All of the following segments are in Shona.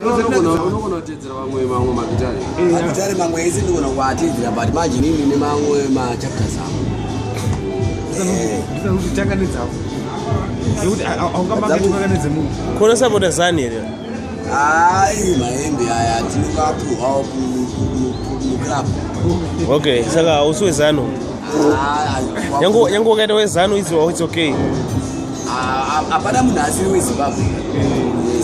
Unogona kutedzera vamwe mamwe magitare. Magitare mamwe ese ndogona kuatedzera, but manje inini nemamwe machapters angu. Tanga nedzako, nekuti haungamangetungakanedze munhu. Kunosapota Zanu here? Hai, mahembe aya tinongapuhwawo muclub. Okay, saka hausi weZanu? Nyange wakaita weZanu, it's okay. Hapana munhu asiri weZimbabwe.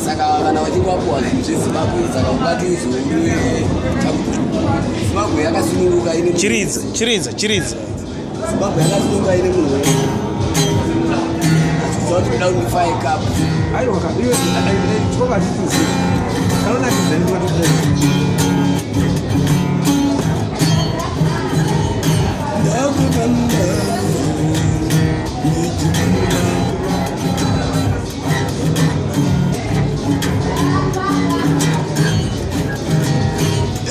Saka kana vachinge wapuhwa zvinhu zveZimbabwe, saka ungati uzouri Zimbabwe yakasununguka ine Chiridza, chiridza, chiridza. Zimbabwe yakasununguka ine munhu wese. Achikuziva kuti kuda kundifire cup. Aiwa, iwe chikokatituzi kanonakidza ndikatoo. Ndakutanda ndichikura.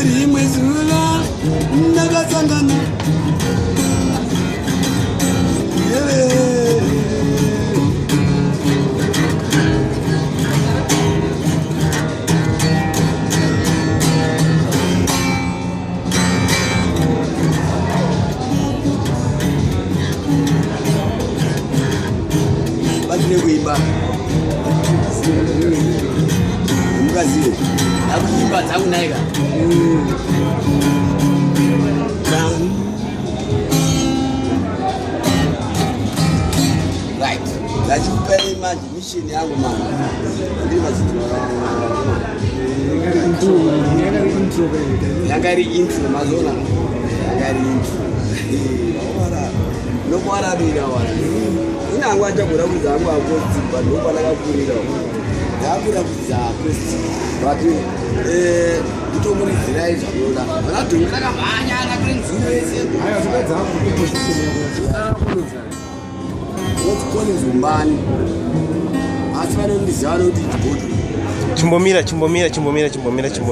Rimwe zuva ndakasangana yeve. Batine kuimba mukazive ndakuimba dzangu naika. Right, ndachikupai manje mission yangu manje ndiri machidziro. Yanga iri intro, mazoona, yanga iri intro. Nokwararira wana inangu achagona kuridza angu acoustic, but ndopandakakurira, ndakura kuridza acoustic, but nditomuridzirai zvamunoda. Vana dhongi rakamhanya rakirenzuru ese. Aiwa, tukadzako. Woti Collins Umbani, asi vanondiziva vanoti Godwin. Chimbomira, chimbomira, chimbomira, chimbomira, chimbomira.